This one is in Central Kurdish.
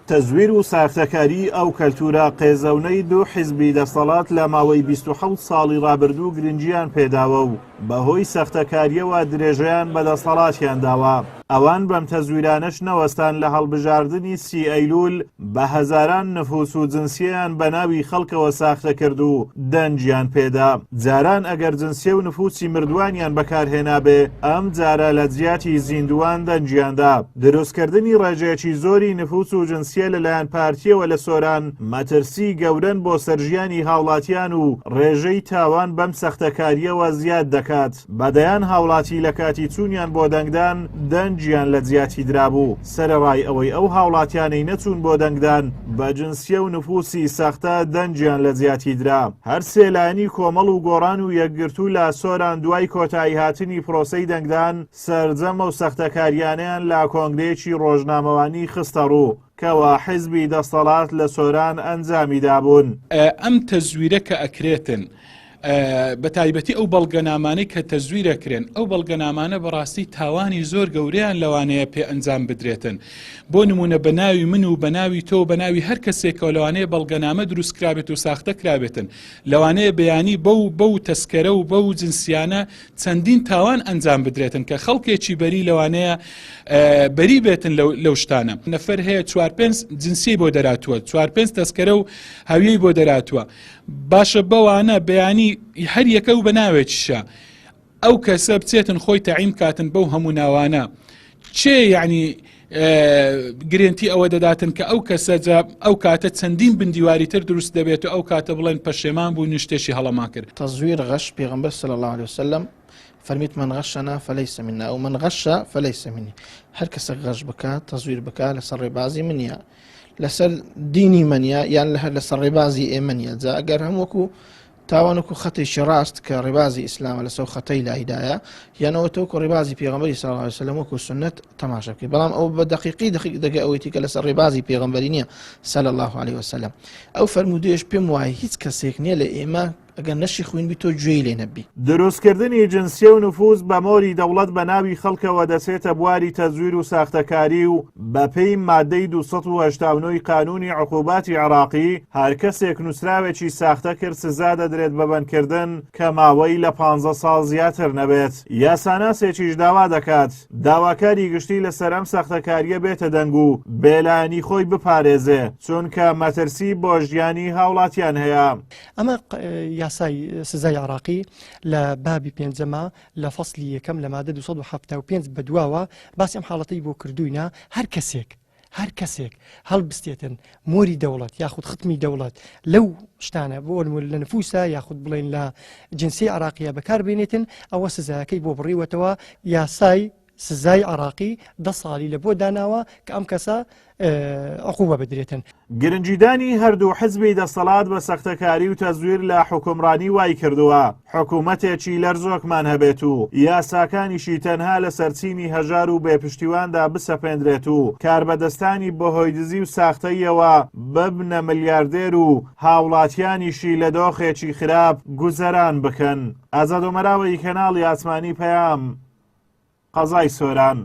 تەزویر و ساختەکاری ئەو کەلتورە قێزەونەی دوو حیزبی دەسەڵات لە ماوەی 27 ساڵی ڕابردوو گرنگیان پێداوە و بەهۆی سەختەکاریەوە درێژەیان بە دەسەڵاتیان داوە. ئەوان بەم تەزویرانەش نەوەستان لە هەڵبژاردنی سی ئەیلول بە هەزاران نفوس و جنسیەیان بە ناوی خەڵکەوە ساختە کرد و دەنگیان پێدا. جاران ئەگەر جنسیە و نفوسی مردوانیان بەکارهێنابێ ئەم جارە لە جیاتی زیندووان دەنگیان دا. دروستکردنی ڕێژەیەکی زۆری نفوس و جنسیە لەلایەن پارتیەوە لە سۆران مەترسی گەورەن بۆ سەر ژیانی هاوڵاتیان و ڕێژەی تاوان بەم سەختەکاریەوە زیاد دەکات. بە دەیان هاوڵاتی لە کاتی چوونیان بۆ دەنگدان دەنگیان لە جیاتی درابوو، سەرەڕای ئەوەی ئەو هاوڵاتیانەی نەچوون بۆ دەنگدان بە جنسیە و نفوسی سەختە دەنگیان لە جیاتی درا. هەر سێ لایەنی کۆمەڵ و گۆڕان و یەکگرتوو لە سۆران دوای کۆتاییهاتنی پرۆسەی دەنگدان سەرجەم ئەو سەختەکارییانەیان لە کۆنگرەیەکی ڕۆژنامەوانی خستەڕوو کەوا حزبی دەسەڵات لە سۆران ئەنجامی دابوون. ئەم تەزویرە کە ئەکرێتن بە تایبەتی ئەو بەڵگەنامانەی کە تەزویر ئەکرێن ئەو بەڵگەنامانە بەڕاستی تاوانی زۆر گەورەیان لەوانەیە پێ ئەنجام بدرێتن بۆ نمونە بە ناوی من و بە ناوی تۆ بە ناوی هەر کەسێکەوە لەوانەیە بەڵگەنامە دروست کرابێت و ساختە کرابێتن لەوانەیە بەیانی بەو بەو تەسکەرە و بەو جنسیانە چەندین تاوان ئەنجام بدرێتن کە خەڵکێکی بەری لەوانەیە بەری بێتن لەو شتانە نەفەر هەیە چوار پێنج جنسی بۆ دەراتووە چوار پێنج تەسکەرە و هەویەی بۆ دەراتووە باشە بەوانە بەیانی هەر یەکە و بە ناوێکیشە ئەو کەسە بچێتن خۆی تەعیم کاتن بەو هەموو ناوانە چێ یعنی گرنتی ئەوە دەداتن کە ئەو کەسە جا ئەو کاتە چەندین بندیواری تر دروست دەبێت و ئەو کاتە بڵێن پەشێمان بوو نیشتێکی هەڵەمان کرد. تزویر غش پێغەمبەر صلی اللە علیە وسلم فەرمیت من غشنا فلیس منا او من غش فلیس منی هەر کەسێک غەش بکات تەزویر بکات لەسەر ڕێبازی منیە لەسەر دینی منیە یان لە هەر لەسەر ڕێبازی ئێمە نیە جا ئەگەر هەم وەکو تاوانەکو خەتێکی ڕاست کە ڕێبازی ئیسلامە لەسەر خەتەی لایدایە یانەوە تۆکو ڕێبازی پێغەمبەری صلی الله علیه وسلم وەکو سنت تەماشا بکەیت بەڵام ئەو بە دقیقی دقیق دەگە ئەوەی کە لەسەر ڕێبازی پێغەمبەری نییە صلی الله علیه وسلم ئەو فەرموودەیەش پێم وایە هیچ کەسێک نییە لە ئێمە ئەگەر نەشی خوین بی تۆ گوێی لێ نەبی. دروستکردنی جنسیە و نفوز بە مۆری دەوڵەت بە ناوی خەڵکەوە دەچێتە بواری تەزویر و ساختەکاری و بەپێی مادەی 289 ی قانونی عقوباتی عێراقی هەر کەسێک نوسراوێکی ساختە کرد سزا دەدرێت بە بەندکردن کە ماوەی لە پانزە ساڵ زیاتر نەبێت. یاساناسێکیش داوا دەکات داواکاری گشتی لەسەر ئەم ساختەکارییە بێتە دەنگ و بێلایەنی خۆی بپارێزێ چونکە مەترسی بۆ ژیانی هاوڵاتیان هەیە. ئەمە یاسای سزای عراقی لە بابی پێنجەما لە فەصلی یەکەم لە مادە 275 بەدواوە باسی ئەم حاڵەتەی بۆ کردوینە هەر کەسێک هەر کەسێک هەڵبستێتن مۆری دەوڵەت یاخود ختمی دەوڵەت لەو شتانە بۆ لە نفوسە یاخود بڵێن لە جنسی عراقیە بەکار بێنێتن ئەوە سزاکەی بۆ بڕیوەتەوە یاسای سزای عراقی دە ساڵی لە بۆ داناوە کە ئەم کەسە عقوبە بدرێتن. گرنگیدانی هەردوو حزبی دەسەڵات بە سەختەکاری و تەزویر لە حوکمڕانی وایکردووە حکومەتێکی لەرزۆکمان هەبێت و یاساکانیشی تەنها لەسەر چینی هەژار و بێ پشتیواندا بسەپێندرێت و کاربەدەستانی بەهۆی دزی و ساختەییەوە ببنە ملیاردێر و هاوڵاتیانیشی لە دۆخێکی خراپ گوزەران بکەن. ئازاد ئۆمەراوەیی کەناڵی ئاسمانی پەیام، قەزای سۆران.